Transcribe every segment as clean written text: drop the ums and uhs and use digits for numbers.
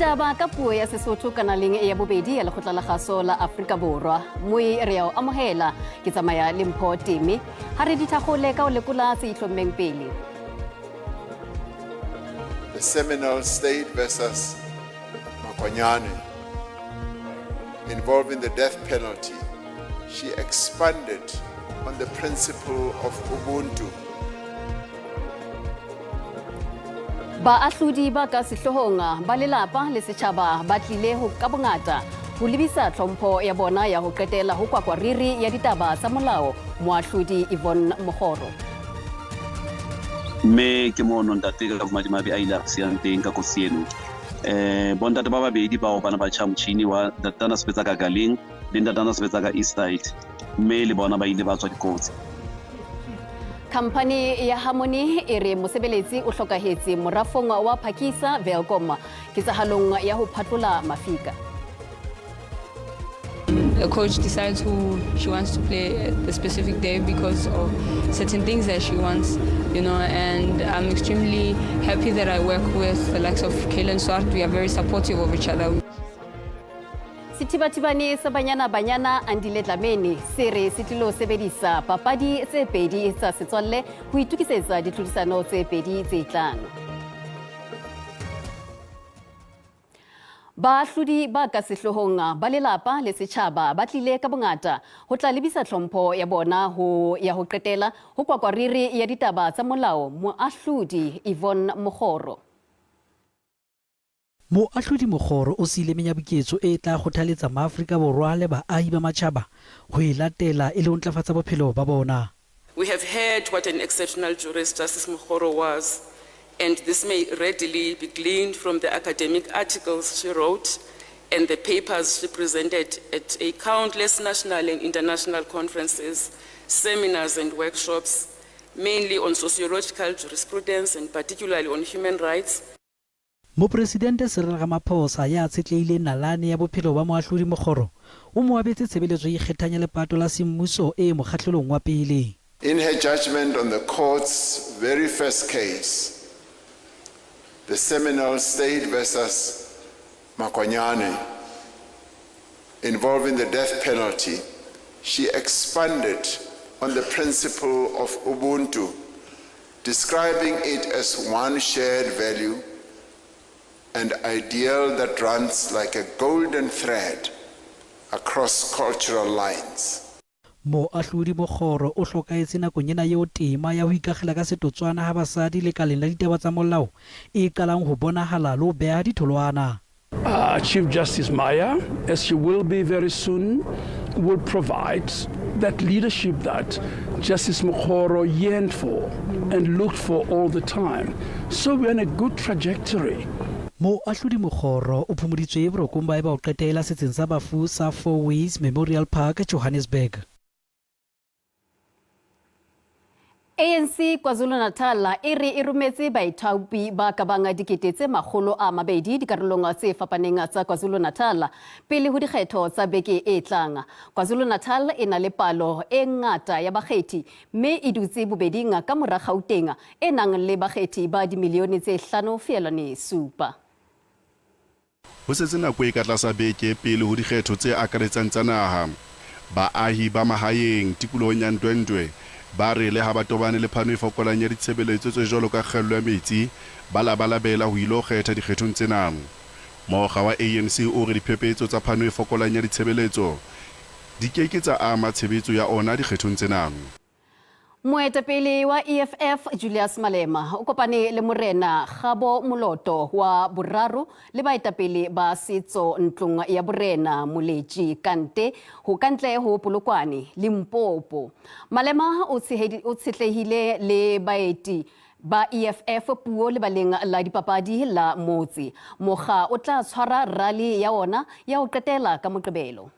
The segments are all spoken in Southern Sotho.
Ditaba ka puo ya Sesotho kanaleng ya bobedi ya Lekgotla la Kgaso la Afrika Borwa. Moi re ya o amohela, ke tsamaya le Mpho Teme. Ha re dithakgole ka ho lekola se itlhommeng pele. The seminal State versus Makwanyane involving the death penalty, she expanded on the principle of Ubuntu. Baahlodi ba ka sehloohong ba lelapa le setjhaba ba tlile ho ka bongata ho lebisa tlhompho ya bona ya ho qetela ho kwakwariri ya ditaba tsa molao moahlodi Yvonne Mokgoro. Mme ke mono ntate ka bomadimabe a ile a re siyang teng ka kotsi eno. Um bontate ba babedi bao ba ne ba tjha motjhini wa ntate a na sebetsa ka Galeng le ntate a na sebetsa ka East Side, mme le bona ba ile ba tswa dikotsi. Khamphani ya Harmony e re mosebeletsi o hlokahetse morafong wa Phakisa Welkom ketsahalong ya ho phatlola mafika. The coach decides who she wants to play the specific day because of certain things that she wants, you know, and I'm extremely happy that I work with the likes of Kaylin Swart. We are very supportive of each other. Sethibathibane sa Banyana Banyana Andile Dlamini se re se tlilo sebedisa papadi tse pedi tsa setswalle ho itokisetsa ditlhodisano tse pedi tse tlang. Baahlodi ba ka sehloohong ba lelapa le setjhaba ba tlile ka bongata ho tla lebisa tlhompho ya bona ho ya ho qetela ho kwakwariri ya ditaba tsa molao moahlodi Yvonne Mokgoro. Moahlodi Mokgoro o siile menyabuketso e tla kgothaletsa Maafrika Borwa le baahi ba matjhaba ho e latela e le ho ntlafatsa bophelo ba bona. We have heard what an exceptional jurist Justice Mokgoro was, and this may readily be gleaned from the academic articles she wrote and the papers she presented at a countless national and international conferences, seminars and workshops, mainly on sociological jurisprudence and particularly on human rights. Mopresidente Cyril Ramaphosa, ya tshetlehileng nalane ya bophelo ba Moahlodi Mokgoro, o mo abetse tshebeletso e ikgethang ya lepato la semmuso e mokgahlelong wa pele. In her judgment on the court's very first case, the seminal State versus Makwanyane, involving the death penalty, she expanded on the principle of Ubuntu, describing it as one shared value and ideal that runs like a golden thread across cultural lines. Moahlodi Mokgoro o hlokahetse nakong ena eo tema ya ho ikakgela ka setotswana ha basadi lekaleng la ditaba tsa molao e qalang ho bonahala le ho beha ditholwana. Chief Justice Maya, as she will be very soon, will provide that leadership that Justice Mokgoro yearned for and looked for all the time. So we're on a good trajectory. Moahlodi Mokgoro o phomoditswe borokong ba eba ho qetela setseng sa bafu sa Fourways Memorial Park, Johannesburg. ANC KwaZulu-Natal e re e rometse baithaopi ba ka bang 200,000 dikarolong tse fapaneng tsa KwaZulu-Natal pele ho dikgetho tsa beke e tlang. KwaZulu-Natal e na le palo e ngata ya bakgethi mme e dutse bobeding ka mora Gauteng e nang le bakgethi ba dimilione tse 5.7. Ho setse nako e ka tlasa beke pele ho dikgetho tse akaretsang tsa naha. Baahi ba mahaeng tikolohong ya Ndwendwe ba re le ha ba tobane le phano e fokolang ya ditshebeletso tse jwalo ka kgaello ya metsi, ba labalabela ho ilo kgetha dikgethong tsena. Mokga wa ANC o re diphephetso tsa phano e fokolang ya ditshebeletso di ke ke tsa ama tshebetso ya ona dikgethong tsena. Moetapele wa EFF Julius Malema o kopane le Morena Kgabo Moloto wa boraro le baetapele ba setso ntlong ya borena Moletši Kante ho kantle ho Polokwane, Limpopo. Malema o tshetlehile le baeti ba EFF puo lebaleng la dipapadi la motse. Mokga o tla tshwara rally ya ona ya ho qetela ka Moqebelo.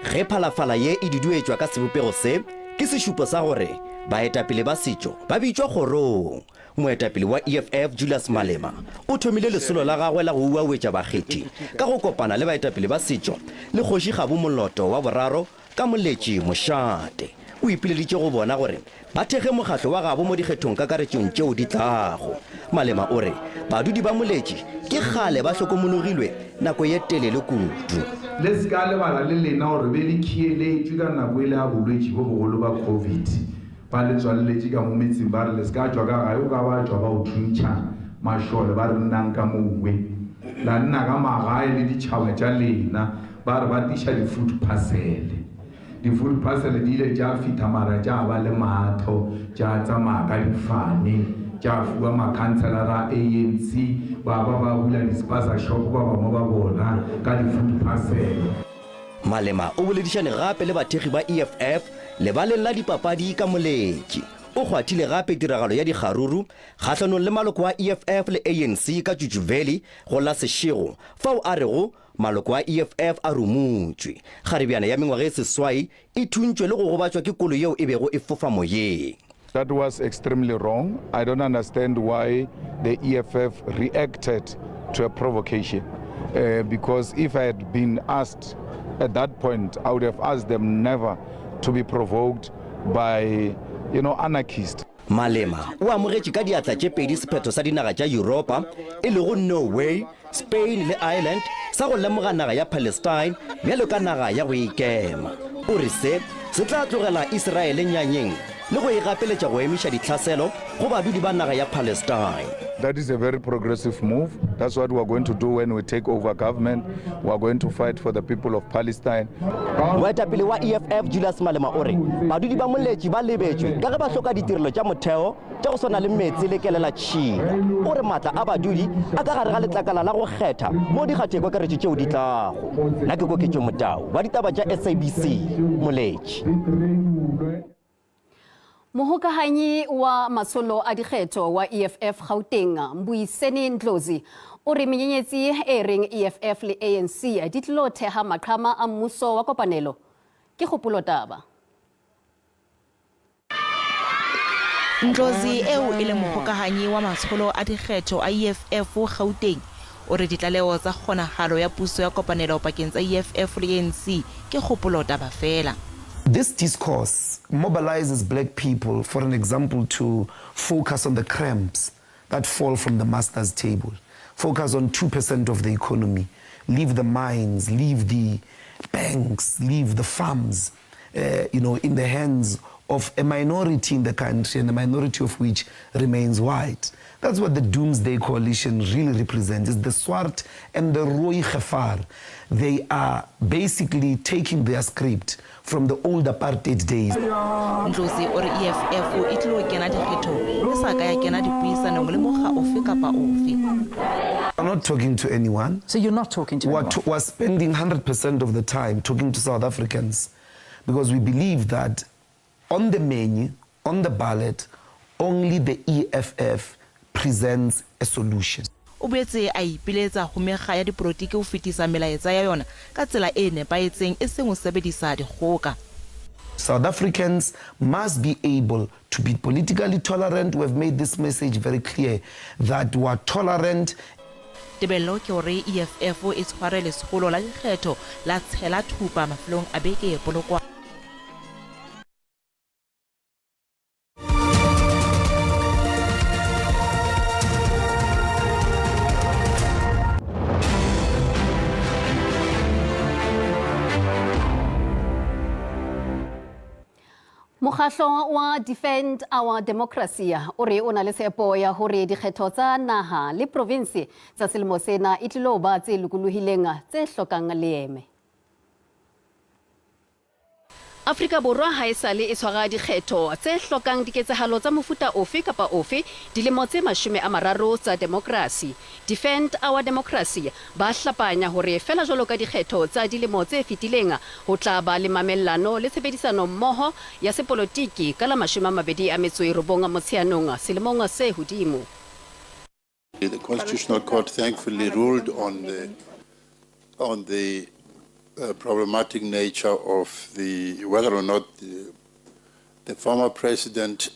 Ge phalafala ye e duduetšwa ka sebopego se, ke sešupo sa gore baetapele ba setšo ba bitšwa kgorong. Moetapele wa EFF Julius Malema o thomile lesolo la gagwe la go uauetša bakgethi ka go kopana le baetapele ba setšo le Kgoši Kgabo Moloto wa boraro ka Moletši Mošate. O ipileditše go bona gore ba thekge mokgatlo wa gabo mo dikgethongkakaretšong tšeo di tlago. Malema o re badudi ba Moletši ke kgale ba hlokomologilwe nako ye telele kudu. Le se ka lebala le lena gore be le khieletšwe ka nako ele ya bolwetši bo bogolo ba Covid. Ba le tswaleletše ka mo metseng ba re le se ka tšwa ka gae, o ka ba tšwa ba o thuntšha mašole ba re nnang ka mowe. La nna ka magae le ditšhaba tša lena ba re ba tiša di-food parcel. Di-food parcel di ile tša fihla mara tša ba le maatho, tša tsamaya ka difane, tša fiwa makhanselara a ANC, ba ba ba bula di-spaza shop ba bangwe ba bona ka di-food parcel. Malema o boledišane gape le bathekgi ba EFF lebaleng la dipapadi ka Moletši. O kgwathile gape tiragalo ya dikgaruru kgahlanong le maloko a EFF le ANC ka Cucu Valley go la Seshego fao a rego Maloko a EFF a rumutšwe. Kgarebjana ya mengwaga e seswai e thuntšwe le go gobatšwa ke koloi yeo e bego e fofa moyeng. That was extremely wrong. I don't understand why the EFF reacted to a provocation. Uh, because if I had been asked at that point, I would have asked them never to be provoked by, you know, anarchists. Malema o amogetše ka diatla tše pedi sephetho sa dinaga tša Yuropa e lego Norway, Spain le Ireland sa go lemoga naga ya Palestine bjalo ka naga ya go ikema. O re se se tla tlogela Israele nyanyeng le go e gapeletša go emiša ditlhaselo go badudi ba naga ya Palestine. That is a very progressive move. That's what we are going to do when we take over government. We are going to fight for the people of Palestine. Moetapele wa EFF Julius Malema o re badudi ba Moletši ba lebetšwe ka ge ba hloka ditirelo tša motheo tša go swana le meetse le kelelatšhila. O re maatla a badudi a ka gare ga letlakala la go kgetha mo dikgathekakaretšo tšeo di tlago. Nna ke Koketšo Motau wa ditaba tša SABC, Moletši. Mohokaganyi wa matsholo a dikgetho wa EFF Gauteng, Mbuyiseni Ndlozi, o re menyenyetsi e reng EFF le ANC di tlilo theha maqhama a mmuso wa kopanelo ke kgopolotaba. Ndlozi eo e leng mohokahanyi wa matsholo a dikgetho a EFF Gauteng o re ditlaleho tsa kgonahalo ya puso ya kopanelo pakeng tsa EFF le ANC ke kgopolotaba feela. This discourse mobilizes black people, for an example, to focus on the cramps that fall from the master's table, focus on 2% of the economy, leave the mines, leave the banks, leave the farms, uh, you know, in the hands of a minority in the country, and a minority of which remains white. That's what the Doomsday Coalition really represents. It's the Swart and the Rooi Gevaar. They are basically taking their script from the old apartheid days. Ndlozi o re EFF e tlilo kena dikgethong e sa ka ya kena dipuisanong le mokga ofe kapa ofe. I'm not talking to anyone. So you're not talking to We're, anyone? we're spending 100% of the time talking to South Africans because we believe that on the menu, on the ballot, only the EFF presents a solution. O boetse a ipiletsa ho mekga ya dipolotiki ho fetisa melaetsa ya yona ka tsela e nepahetseng e seng ho sebedisa dikgoka. South Africans must be able to be politically tolerant. We have made this message very clear that we are tolerant. Tebello ke hore EFF e tshware letsholo la dikgetho la tshela thupa mafelong a beke Polokwane. Mokgahlo wa Defend Our Democracy o re o na le tshepo ya hore dikgetho tsa naha le provinsi tsa selemo sena e tlilo ba tse lokolohileng tse hlokang leeme. Afrika Borwa ha esale e tshwara dikgetho tse hlokang diketsahalo tsa mofuta ofe kapa ofe dilemo tse 30 tsa demokrasi. Defend Our Democracy ba hlapanya hore feela jwalo ka dikgetho tsa dilemo tse fetileng ho tla ba le mamellano le tshebedisano mmoho ya sepolotiki ka la 29 Motsheanong selemong se hodimo. The Constitutional Court thankfully ruled on the problematic nature of the whether or not the former president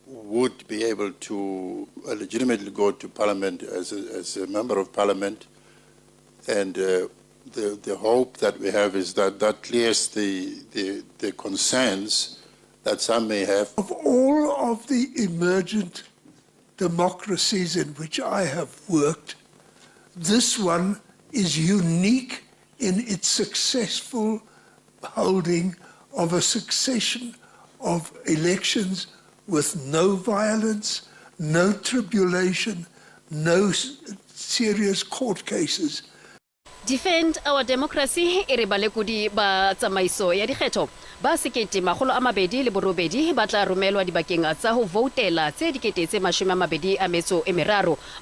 would be able to legitimately go to parliament as a member of parliament, and The, the hope that we have is that that clears the, the, the concerns that some may have. Of all of the emergent democracies in which I have worked, this one is unique in its successful holding of a succession of elections with no violence, no tribulation, no serious court cases. Defend Our Democracy e re balekodi ba tsamaiso ya dikgetho ba 2008 ba tla romelwa dibakeng tsa ho voutela tse 23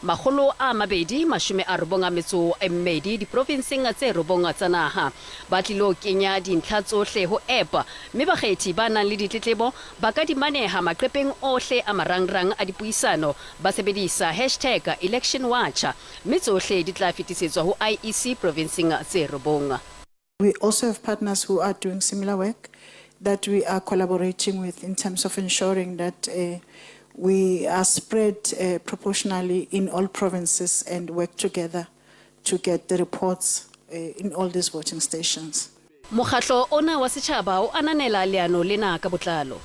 292 diprovinseng tse robong tsa naha. Ba tlilo kenya dintlha tsohle ho app, mme bakgethi ba nang le ditletlebo ba ka di maneha maqepheng ohle a marangrang a dipuisano ba sebedisa hashtag #ElectionWatch, mme tsohle di tla fetisetswa ho IEC provinseng tse robong. We also have partners who are doing similar work that we are collaborating with in terms of ensuring that we are spread proportionally in all provinces and work together to get the reports in all these voting stations. Mokgatlo ona wa setjhaba o ananela leano lena ka botlalo.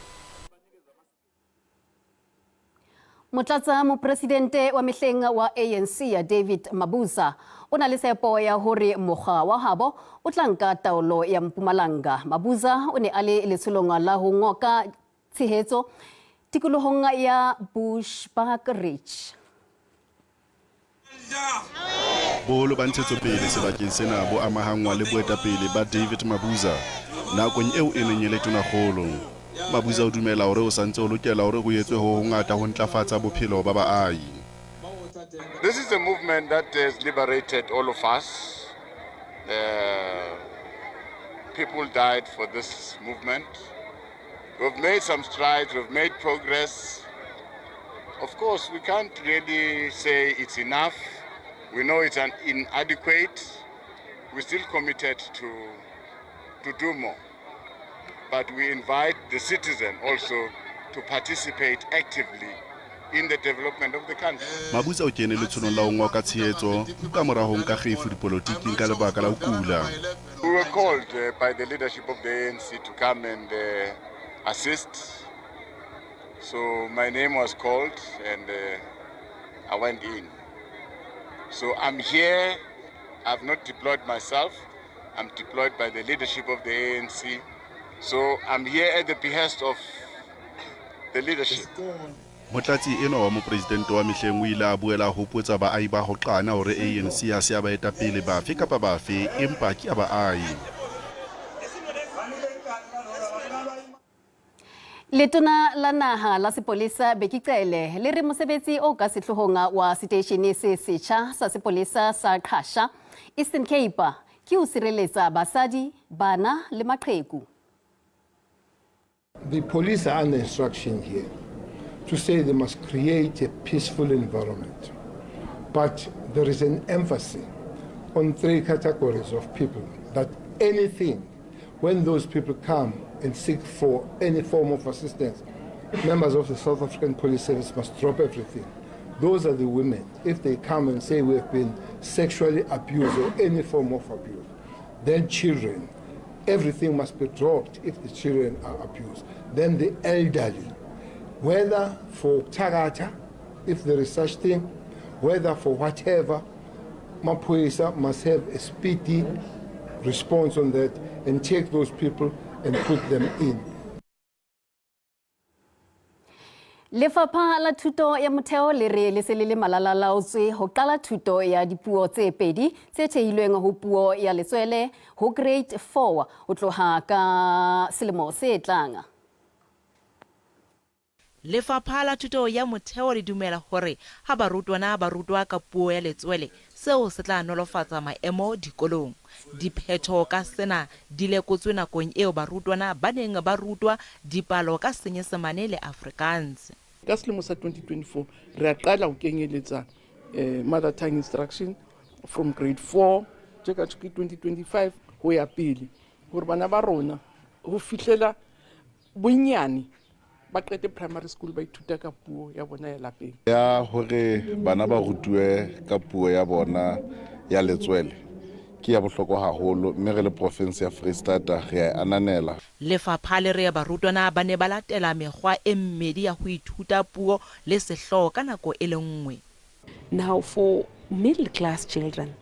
Motlatsa mopresidente wa mehleng wa ANC ya David Mabuza o na le tshepo ya hore mokga wa habo o tla nka taolo ya Mpumalanga. Mabuza o ne a le letsholong la ho ngoka tshehetso tikolohong ya Bushbuckridge. Boholo ba ntshetsopele sebakeng sena bo amahanngwa le boetapele ba David Mabuza nakong eo e neng e le tonakgolo. Mabuza o dumela hore o santse o lokela hore ho etswe ho hongata ho ntlafatsa bophelo ba baahi. This is a movement that has liberated all of us. People died for this movement. We've made some strides, we've made progress. Of course, we can't really say it's enough. We know it's an inadequate. We're still committed to do more. But we invite the citizen also to participate actively in the development of the country. Mabuza o kene letsholong la ho ngoka tshehetso ka mora ho nka kgefu dipolotiking ka lebaka la ho kula. We were called by the leadership of the ANC to come and assist. So my name was called and I went in. So I'm here. I've not deployed myself. I'm deployed by the leadership of the ANC. So I'm here at the behest of the leadership. Motlatsi enwa wa mopresidente wa mehleng o ile a boela a hopotsa baahi ba Hoqana hore ANC ha se ya baetapele bafe kapa bafe, empa ke ya baahi. Letona la naha la sepolesa Bheki Cele le re mosebetsi o ka sehloohong wa seteishene se setjha sa sepolesa sa Qhasha Eastern Cape ke ho sireletsa basadi, bana le maqheku. The police are under instruction here to say they must create a peaceful environment. But there is an emphasis on three categories of people, that anything, when those people come and seek for any form of assistance, members of the South African Police Service must drop everything. Those are the women. If they come and say we have been sexually abused or any form of abuse, then children, everything must be dropped if the children are abused. Then the elderly, whether for tagata, if there is such thing, whether for whatever, Maphoyisa must have a speedy response on that and take those people and put them in. Lefapha la thuto ya motheo le re le se le le malalalaotswe ho qala thuto ya dipuo tse pedi tse thehilweng ho puo ya letswele ho grade 4 ho tloha ka selemo se tlang. Lefapha la thuto ya motheo le dumela hore ha barutwana ba rutwa ka puo ya letswele, seo se tla nolofatsa maemo dikolong. Diphetho ka sena di lekotswe nakong eo barutwana ba neng ba rutwa dipalo ka Senyesemane le Afrikaans. Ka selemo sa 2024 re a qala ho kenyeletsa mother tongue instruction from grade 4 tje ka 2025 ho ya pele, hore bana ba rona ho fihlela bonyane ba qete primary school ba ithuta ka puo ya bona ya lapeng. Ya hore bana ba rutuwe ka puo ya bona ya letswele ke ya bohlokwa haholo mme re le profense ya Freistata re a e ananela. Lefapha le re barutwana ba ne ba latela mekgwa e mmedi ya ho ithuta puo le sehlooho ka nako e le nngwe. Now for middle class children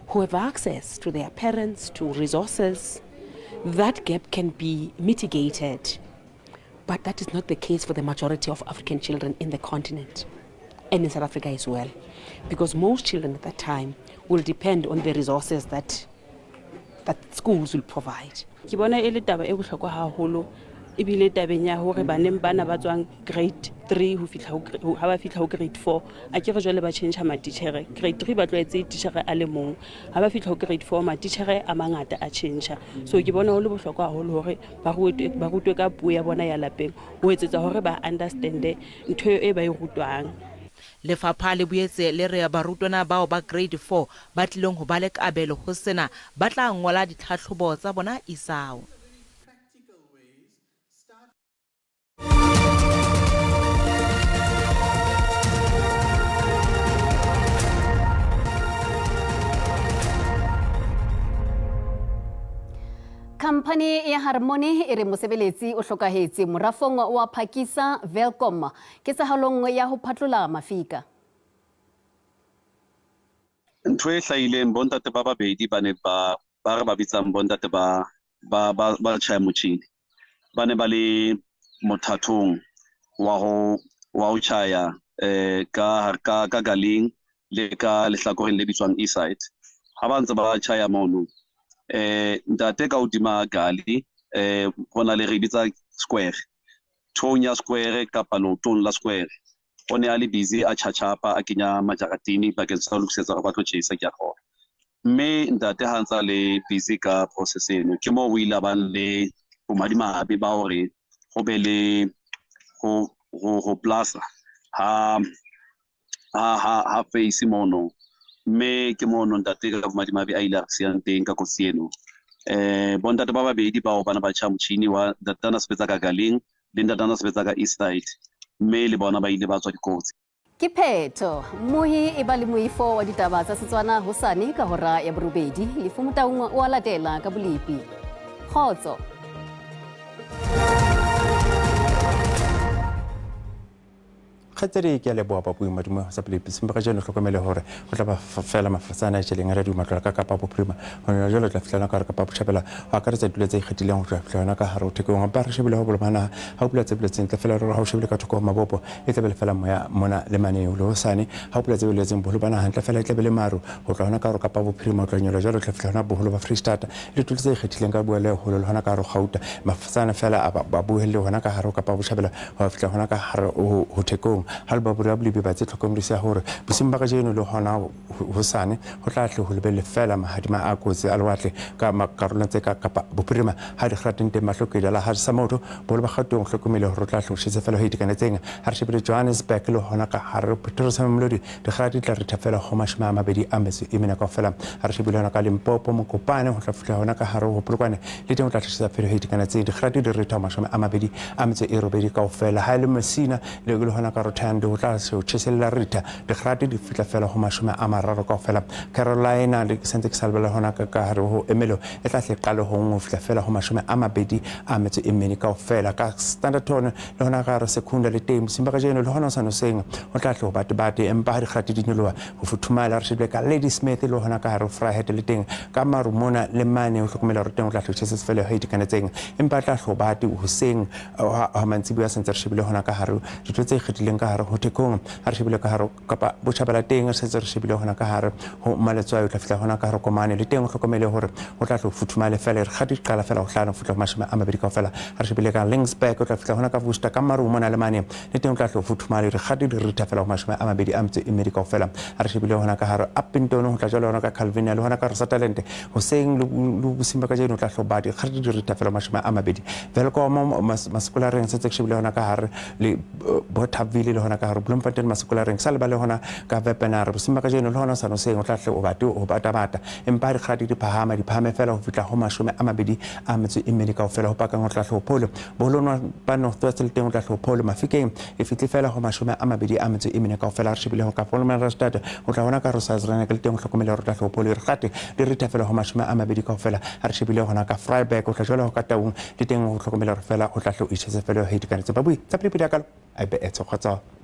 who have access to their parents, to resources, that gap can be mitigated. But that is not the case for the majority of African children in the continent and in South Africa as well. Because most children at that time will depend on the resources that, that schools will provide. Ke bona e le taba e bohlokwa haholo ebile tabeng ya hore baneng bana ba tswang grade 3 ho fihla ho ha ba fihla ho grade 4 a ke re jwale ba tjhentjha matitjhere. Grade 3 ba tlwaetse titjhere a le mong, ha ba fihla ho grade 4 matitjhere a mangata a tjhentjha. So ke bona ho le bohlokwa haholo hore ba rutwe ba rutwe ka puo ya bona ya lapeng ho etsetsa hore ba understande ntho e ba e rutwang. Lefapha le boetse le re barutwana bao ba grade 4 ba tlileng ho ba le kabelo ho sena ba tla ngola ditlhahlobo tsa bona isao. Khamphani ya Harmony e re mosebeletsi o hlokahetse morafong wa Phakisa Welkom ketsahalong ya ho phatlola mafika. Ntho e hlahileng bontate ba babedi ba ne ba ba re ba bitsang bontate ba ba ba ba tjhaya motjhini ba ne ba le mothathong wa ho wa ho tjhaya eh ka ka ka galeng le ka lehlakoreng le bitswang eastside. Ha ba ntse ba tjhaya mono eh ntate ka hodima gali eh ho na le re bitsa square, thong ya square kapa leotong la square, o ne a le busy a tjhatjhapa a kenya majaratini bakeng sa ho lokisetsa hore ba tlo tjhesa ke a kgolwa. Mme ntate ha ntsa le busy ka process eno ke moo o ile a bang le bomadimabe ba hore ho be le ho ho ho plaza ha ha ha ha face mono, mme ke mono ntate ka bomadimabe a ile a re siyang teng ka kotsi eno. Bontate ba babedi bao bana ba tjha motjhini wa ntate ana sebetsa ka galeng le ntate ana sebetsa ka eastside, mme le bona ba ile ba tswa dikotsi. Ke phetho. Mmohi e ba le moifo wa ditaba tsa Setswana hosane ka hora ya borobedi. Lefu Motaung o a latela ka bolepi. Kgotso. Kgaitsedi ke a leboha Bapui Madume sa pele Pisimba ka jeno hlokomele hore ho tla ba fela mafatsana a tšeleng a radio matlola ka Kapa Bophirima ho nna jwalo tla fihlela ka hare Kapa Botjhabela ho akaretsa ditulo tse ikgethileng ho tla fihla hona ka hare ho Thekong ba re shebile ho bolo ba naha ha ho pula tse boletseng tla fela ruri ha o shebile ka thoko ho mabopo e tla be le fela moya mona le mane le hosane ha ho pula tse boletseng boholo ba naha ntle fela e tla be le maru ho tloha hona ka hare Kapa Bophirima ho tla nyoloha jwalo tla fihla hona boholo ba Freistata le ditulo tse ikgethileng ka bua le holo le hona ka hare ho Gauta mafatsana fela a ba buhelle hona ka hare ho Kapa Botjhabela ho ya fihla hona ka hare ho Thekong. Ha le ba bolibi ba tse tlhokomediso ya hore bosiung ba kajeno le hona hosane ho tla tle ho lebelle feela mahadima a kotsi a lewatle ka makarolong tse ka Kapa Bophirima. Ha dikgerateng teng mahlokedi a la ha Samoto boholo ba Gauteng hlokomele hore o tla tle ho tjhese feela ho itekanetseng. Ha re shebile Johannesburg le hona ka hare Pretoria sa Mamelodi dikgerate di tla ritha feela ho 24 kaofela. Ha re shebile hona ka Limpopo Mokopane ho tla fihla hona ka hare ho Polokwane le teng o tla tlisa phelo e itekanetseng. Dikgerate di ritha ho 28 kaofela. Ha e le Messina le le hona ka Rothando ho tla se tjhesella ritha dikgerate di fihla fela ho 30 kaofela. Carolina le ke sentse ke sa lebella hona ka ka hare ho Emelo e tla hle qale ho nngwe ho fihla fela ho 24 kaofela. Ka Standerton le hona ka hare Secunda le teng bosiung ba kajeno le hona ho sa noseng ho tla hle ho batebate empa ha dikgerate di nyoloha ho futhumala. Re shebile ka Ladysmith le hona ka hare ho Vryheid le teng ka maru mona le mane ho hlokomela hore teng o tla hle ho tjhese fela ho itekanetseng empa tla hle ho bate hoseng ha mantsiboya sentse re shebile hona ka hare ditho tse ikgethileng ka hare ho Thekong. Ha re shebile ka hare Kapa Botjhabela teng re sentse re shebile hona ka hare ho Maletswai o tla fihla hona ka hare Komane le teng o hlokomele hore o tla hle ho futhumale fela re kgati qala fela ho hlano ho fihla ho 20 kaofela. Ha re shebile ka Lingsburg o tla fihla hona ka Worcester ka maru mona le mane le teng o tla hle ho futhumale re kgati di ritha fela ho 24 kaofela. Ha re shebile hona ka hare Upington ho tla jwalo hona ka Calvinia le hona ka Sutherland hoseng le bosiung ba kajeno o tla hle ho bate kgati di ritha fela ho 20. Welkom Masikolareng sentse ke shebile hona ka hare le Bothaville. le hona ka hare Bloemfontein Masekolareng sa lebale hona ka Wepener bosiung ba kajeno le hona sa noseng o tla hle o bate o bata-bata empa dikgadi di phahama di phahame fela ho fihla ho 24 kaofela ho pakang ho tla hle ho phole boholong ba North West le teng o tla hle ho phole Mafikeng e fihle fela ho 24 kaofela re shebile ho ka Wolmaranstad ho tla hona ka Rosazrenek le teng o hlokomele hore o tla hle ho phole dikgate di ritha fela ho 20 kaofela ha re shebile hona ka Vryburg o tla jwale ho ka Taung le teng o hlokomele hore fela o tla hle o itjhese fela ho itekanetse babui tsa pele pele ya kalo a be etse kgotso.